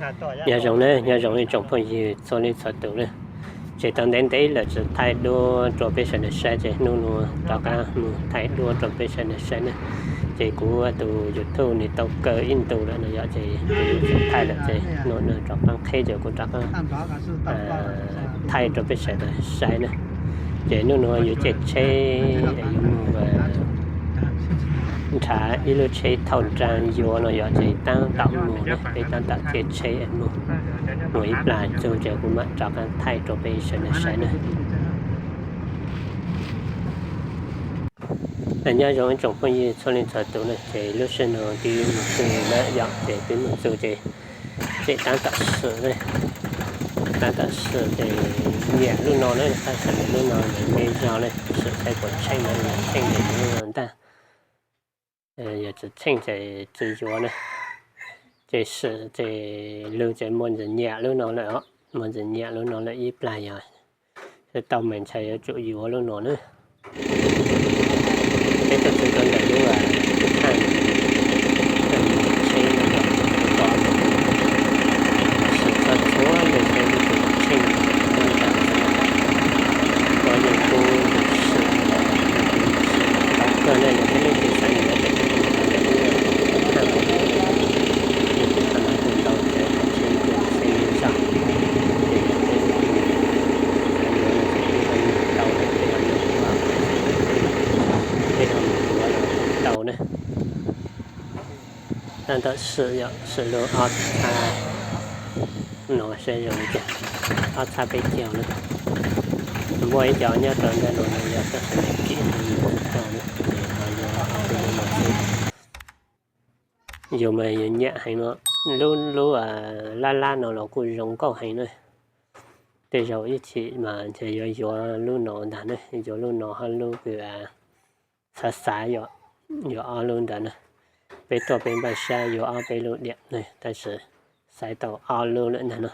Nyob zoo na, nyob zoo ib tsoom phooj ywg txhua leej txhua tus na. Ces tau ntev ntev lawm tsis thaij duab rau peb sawv daws saib, ces hnub no rov qab mus thaij duab rau peb sawv daws saib na. Ces kuv tus YouTube nws tau kaw ib ntus lawm no yom, ces tsis thaij lawm, ces hnub no rov qab qheb ces kuv rov qab thaij rau peb sawv daws saib na. Ces hnub no yuav caij tsheb yuav mus nrhav ib lub tsheb thauj nraag yuav no yom, ces tab tom mus na, peb tab tom caij tsheb mus, mus ib plag txug ces kuv mam rov qab thaij rau peb sawv daws saib na. Nyob zoo ib tsoom phooj ywg txhua leej txhua tus na, ces lub sij hawm no twb mus txug lawm yom, ces twb mus txug ces tseem tab tom swm, tab tom swm ces nyiam lub no na, tab sis lub no nws me zog na, swm saib puas tsheej na, yog tsheej ces yuav ntag, yog tsis tsheej ces tsis yuav na. Ces swm ces lug ces muaj ntsis nyiam lub no lawm os, muaj ntsis nyiam lub no lawm ib plag yog tau mas ntshai yuav tsum yuav lub no na. Peb tuaj txug rau ntawm lub tsheb no, tsheb no yog tus tod, swm txhua txhua ntawd saib lub tus tsheej no ces muaj ntsis, muaj neeg pub tus swm, tus swm tau kawg na, yog peb leej twg xav yuav ces peb mus rau ntawm lub tsheb no, leej twg tau no tus tau ces tus tsheej tus xeeb zog, ces yog peb leej twg xav yuav no ces peb ho mus tau na, peb ho mus yuav, peb ho mus yuav los kuj tau na. Tab tom swm yom, swm lug ob txhab no saib zoo li cas, ob txhab peb caug na. Muaj ib co nyob rau ntawm no no yog tab sis nws kim heev yuav tsis tau na, ces ho yuav ob peb lub no xwb. Yus mas yus nyiam heev no, lub lub lab lab no los kuj zoo nkauj heev na. Tej zaum ib chim mas ntshe yuav yuav lub no ntag ne, yuav lub no hab lub kws xav xav yom, yuav ob lub ntawd na. Peb tuaj peb npaj sab yuav ob peb lub diam ne, tab sis xaiv tau ob lub lawm ntag no.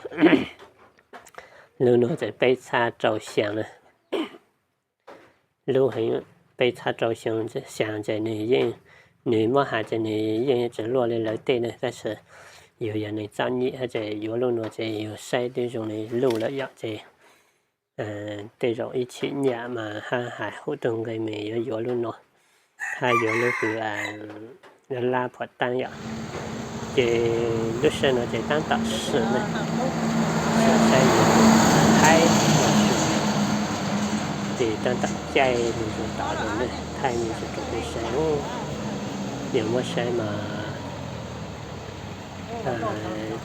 Lub no txawm peb txhab rau xyaa na. Lub heev, peb txhab rau xyaa ces nws yeej, nws muab has ces nws yeej tsis luaj li lawv tej ne, tab sis yus yog neeg txom nyem ces yuav lub no ces yus saib twb zoo li luj lawm yom ces tej zaum ib chim nyam mas hab hais hauv tug nqe mas yuav yuav lub no, hab yuav lub kws lab phom taab yom. Ces lub sij hawm no ces tab tom swm ne, swm saib nws thaij los swm, ces tab tom caij mus txug tod lawm ne, thaij mus txug rau peb saib, yog muab saib mas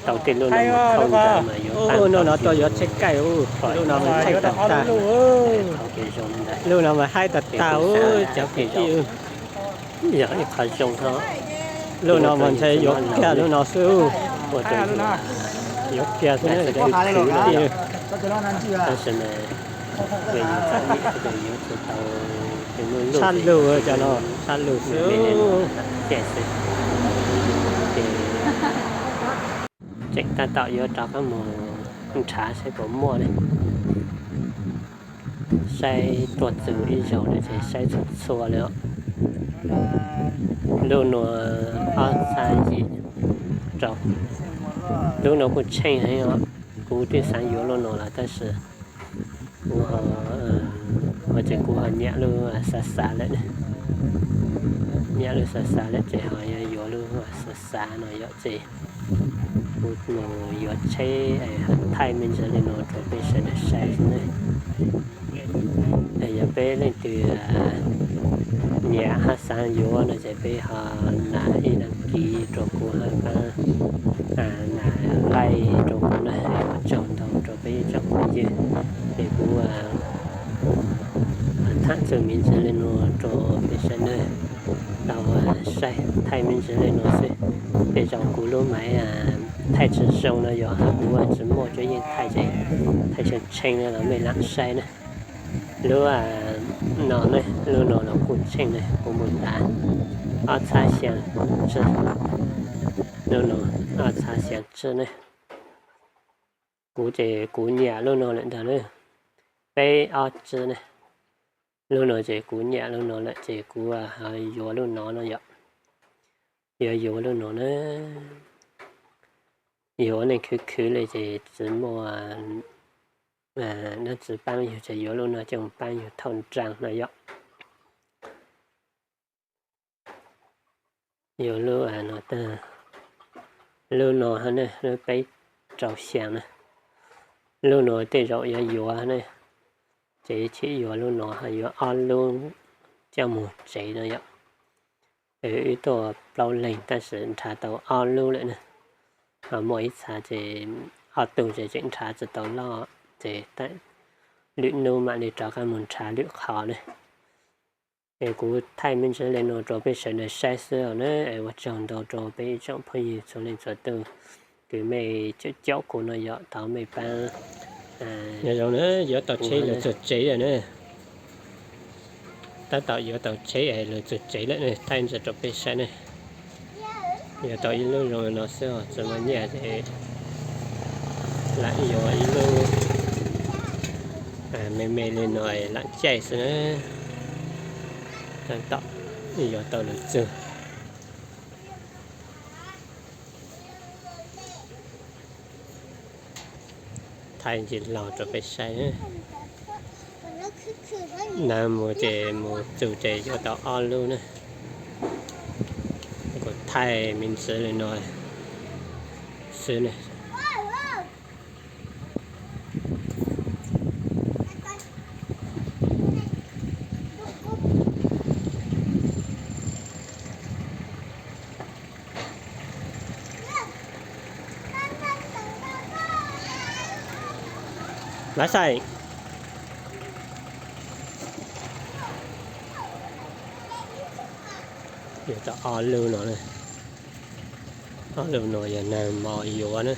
tau tej lub no thauj ntawd mas yuav, lub no mas thaij tag tag, lub no mas haib tag tag, cov kwv tij. Yog ib qho zoo hab, lub no mas ntshe yuav kiag lub no xwb, yuav kiag xwb na cov kwv tij. Tab sis mas tshab lug, cov no tshab lug xwb. Ces tseem tab tom yuav rov qab mus nrhav saib puas muaj ne. Saib tuaj txug ib zaug lawm ces saib txhua txhua li. Lub nuav ob txhab yim rau. Lub nuav kuj tsheej heev os. Kuv twb xav yuav lub nuav lawm tab sis kuv ho, ho ces kuv ho nyiam lub xav xav lawm. Nyiam lub xav xav lawm ces ho yuav yuav lub xav xav no yom ces kuv mus yuav tsheb thaij me ntsis li no rau peb sawv daws saib xwb ne. Yog peb leej twg nyiam hab xav yuav no ces peb ho nam ib đăng ký rau kuv hab, nam like rau kuv na, ua tsaug ntau rau peb ib tsoom phooj ywg. Es kuv thaij txug me ntsis li no rau peb sawv daws tau saib, thaij me ntsis li no xwb. Tej zaum kuv lub maiv thaij tsis zoo no yog hab kuv tsis muaj cuab yeej thaij ces thaij tshee tshee los mej lam saib na. Lub no ne, lub no los kuj tsheej ne, kuv mus tav ob txhab xyaa tsib, lub no ob txhab xyaa tsib ne. Kuv ces kuv nyiam lub no lawm ntag na, peb ob tsib ne. Lub no ces kuv nyiam lub no lawm ces kuv ho yuav lub no no yom. Yuav yuav lub no na. Yus ua neej khwv khwv li ces tsis muaj dab tsi paab yug, ces yuav lub no coj mus paab yug thauj nraag no yom. Yuav lub no, lub no ne, lub peb rau xyaa na. Lub no tej zaum yuav yuav ne, ces tseem yuav lub no, yuav ob lub coj mus tsev no yom. Wb tuaj plaub leeg tab sis nrhav tau ob lub lawm na. Ho muaj ib txha ces ob tug ces tseem nrhav tsis tau loj, ces lwm hnub mam li rov qab mus nrhav lwm qhov na. Es kuv thaij me ntsis li no rau peb sawv daws saib xwb os na. Es ua tsaug ntau rau peb ib tsoom phooj ywg txhua leej txhua tug, kws mej caum caum kuv no yom, thov mej paab. Nyob zoo na, yuav tau tsheb lawv txug tsev lawm na. Tab tom yuav tau tsheb es lawv txug tsev lawm ne, thaij ntsis rau peb saib ne. Yuav tau ib lub zoo no xwb os, tsis muaj nyiaj ces lam yuav ib lub me me li no lam caij xwb na. Tab tom yuav tau lawv txug. Thaij ntsis laug rau peb saib. Nag mus ces mus txug ces yuav tau ob lub na. Kuv thaij me ntsis li no xwb ne. Lav xais, yuav tau ob lub no, ob lub no yog nag mos yuav na.